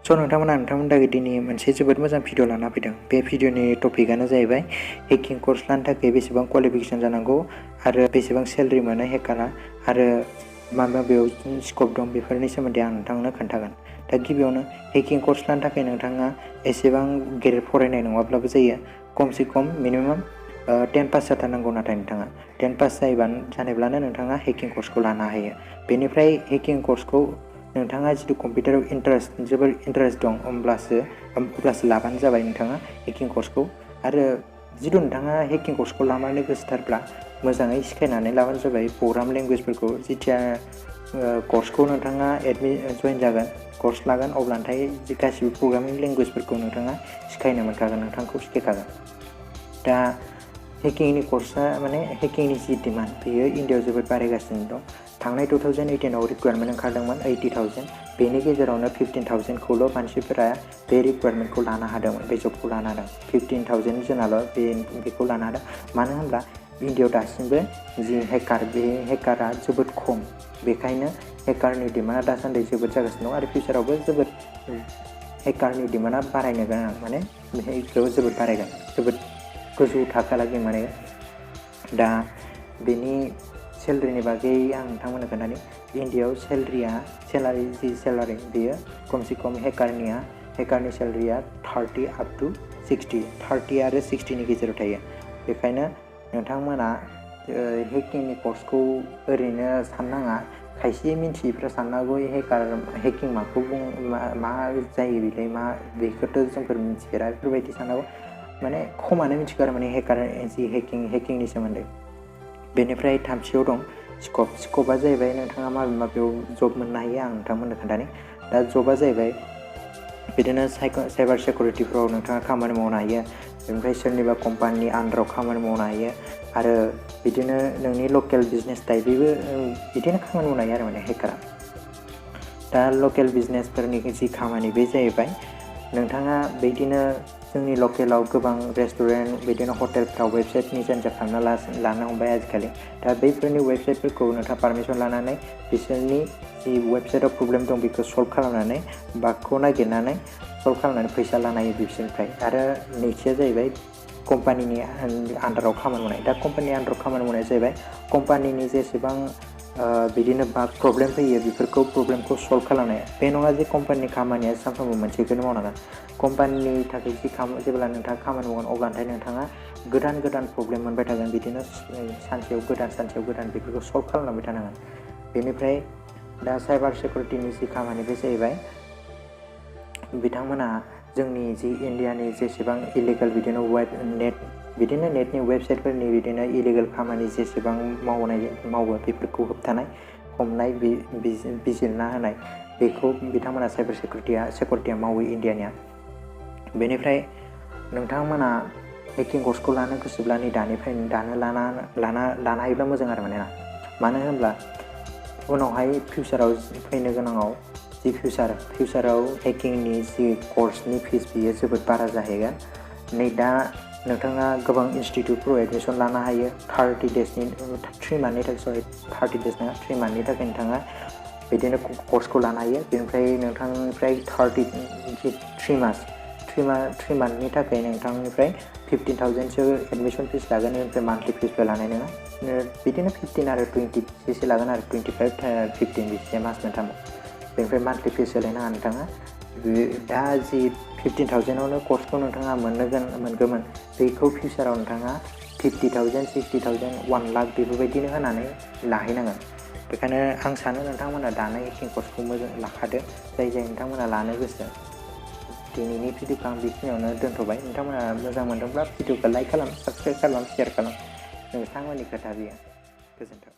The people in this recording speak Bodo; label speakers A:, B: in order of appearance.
A: स' नोंथांमोन थाखाय दिनै मोनसे जोबोद मोजां भिडिअ लाना फैदों। बे भिडिअनि टपिकआनो जाहैबाय हेकिं कर्स लानो थाखाय बेसेबां क्वालिफिकेसन जानांगौ आरो बेसेबां सेलेरि मोनो हेकारा आरो मा बेयाव स्कप दं बेफोरनि सोमोन्दै आं नोंथांनो खोन्थागोन। दा गिबियावनो हेकिं कर्स लानो थाखाय नोंथाङा एसेबां गेदेर फरायनाय नङाब्लाबो जायो। खमसे खम मिनिमाम 10 पास जाथारनांगौ। नाथाय नोंथाङा 10 पास जानायब्लानो नोंथाङा हेकिं कर्सखौ लानो हायो। बेनिफ्राय हेकिं कर्सखौ नोंथाङा जिथु कम्पिउटाराव जोबोर इन्टारेस्ट दं अब्लासो लाबानो जाबाय नोंथाङा हेकिं कर्सखौ। आरो जिथु नोंथाङा हेकिं कर्सखौ लानो गोसोथारब्ला मोजाङै सिखायनानै लाबानो जाबाय प्रग्राम लेंगुवेजफोरखौ। जेथिया कर्सखौ नोंथाङा जइन जागोन कर्स लागोन अब्लाथाय गासिबो प्रग्रामिं लेंगुवेजफोरखौ नोंथाङा सिखायनो मोनखागोन, नोंथांखौ सिखायखागोन। दा हेकिंनि कर्सआ हेकिंनि जि डिमान्ड बेयो इन्डियायाव जोबोद बारायगासिनो दं। थांनाय 2018आव रिक्वायरमेन्ट ओंखारदोंमोन 80,000। बेनि गेजेरावनो 15,000खौल' मानसिफोरा बे रिक्वायरमेन्टखौ लानो हादोंमोन, बे जबखौ लानो हादों। 15,000 जोनाल' बेखौ लानो हादों। मानो होनब्ला इन्डियायाव दासिमबो जि बे हेकारा जोबोद खम। बेखायनो हेकारनि डिमान्डआ दासान्दि जोबोद जागासिनो दं आरो फिउचारावबो जोबोद हेकारनि डिमान्डआ बारायनो गोनां, जोबोद बारायगोन, जोबोद गोजौ थाखोआलागै दा बेनि सेलारिनि बागै आं नोंथांमोननो खोन्थानि। इन्डियायाव सेलारि बेयो खमसे खम हेकारनि सेलारिया 30 up to 60, 30 आरो 60नि गेजेराव थायो। बेखायनो नोंथांमोना हेकिंनि कर्सखौ ओरैनो साननाङा। खायसे मिन्थियैफ्रा साननांगौ हेकिं माखौ मा जायो बेलाय बेखौथ' जोंफोर मिथिफेरा बेफोरबायदि साननांगौ। खमानो मिथिगौ आरो हेकिंनि सोमोन्दै। बेनिफ्राय थामथियाव दं स्कपआ जाहैबाय नोंथाङा माबेयाव जब मोननो हायो आं नोंथांमोननो खोन्थानि। दा जबआ जाहैबाय बिदिनो साइबार सिकिउरिटिफ्राव नोंथाङा खामानि मावनो हायो। बेनिफ्राय सोरनिबा कम्पानिनि आन्डाराव खामानि मावनो हायो आरो बिदिनो नोंनि लकेल बिजनेस टाइपनिबो बिदिनो खामानि मावनो हायो आरो हेकारा। दा लकेल बिजनेसफोरनि जि खामानि बे जाहैबाय नोंथाङा बिदिनो जोंनि लकेलाव गोबां रेस्टुरेन्ट बिदिनो हटेलफ्राव वेबसाइट डिजाइन खालामना लानो हमबाय आजिखालि। दा बैफोरनि वेबसाइटफोरखौ नोंथाङा पारमिसन लानानै बिसोरनि जि वेबसाइटआव प्रब्लेम दं बेखौ सल्भ खालामनानै बागखौ नागिरनानै सल्भ खालामनानै फैसा लानो हायो बिसोरनिफ्राय। आरो नैथिया जाहैबाय कम्पानिनि आन्डाराव खामानि मावनाय। दा कम्पानिनि आन्डाराव खामानि मावनाया जाहैबाय कम्पानिनि जेसेबां बिदिनो प्रब्लेम फैयो बेफोरखौ प्रब्लेमखौ सल्भ खालामनाय। बे नङा जे कम्पानिनि खामानिया सानफ्रोमबो मोनसेखौनो मावनांगोन। कम्पानिनि थाखाय जेब्ला नोंथाङा खामानि मावगोन अब्लाथाय नोंथाङा गोदान प्रब्लेम मोनबाय थागोन। बिदिनो सानसेयाव गोदान बेफोरखौ सल्भ खालामलांबाय थानांगोन। बेनिफ्राय दा साइबार सिकिउरिटिनि जि खामानि बे जाहैबाय बिथांमोना जोंनि जि इन्डियानि जेसेबां इलिगेल बिदिनो नेटनि वेबसाइटफोरनि बिदिनो इलिगेल खामानि जेसेबां मावो बेफोरखौ होबथानाय, हमनाय, बिजिरना होनाय बेखौ बिथांमोना साइबार सिकिउरिटिया मावो इन्डियानिया। बेनिफ्राय नोंथांमोना हेकिं कर्सखौ लानो गोसोब्ला दानो लानो हायोब्ला मोजां आरो मानो होनब्ला उनावहाय फिउचाराव फैनो गोनाङाव जि फिउचाराव हेकिंनि जि कर्सनि फिस बियो जोबोद बारा जाहैगोन। नै दा नोंथाङा गोबां इनस्टिटिउटफोराव एडमिसन लानो हायो 3 मान्थनि थाखाय नोंथाङा बिदिनो कर्सखौ लानो हायो। बेनिफ्राय नोंथांनिफ्राय 3 मान्थनि थाखाय नोंथांनिफ्राय 15,000सो एडमिसन फिस लागोन। बेनिफ्राय मान्थलि फिसबो लानाय नङा, बिदिनो 15 आरो 20 एसे लागोन आरो 25, 15 बिदिनो मास मोनथामाव। बेनिफ्राय मान्थलि फिस होलायनाङा नोंथाङा। दा जि 15,000आवनो कर्सखौ नोंथाङा मोनगौमोन बेखौ फिउचाराव नोंथाङा 50,000, 60,000, 1 लाख बेफोरबायदिनो होनानै लाहैनांगोन। बेखायनो आं सानो नोंथांमोना दानो हेकिं कर्सखौ मोजां लाखादो, जाय नोंथांमोना लानो गोसो। दिनैनि भिडिअखौ आं बेखिनियावनो दोनथ'बाय। नोंथांमोना मोजां मोनदोंब्ला भिडिअखौ लाइक खालाम, साबस्क्राइब खालाम, शेयार खालाम। नोंथांमोननि खोथा बियो। गोजोन्थों।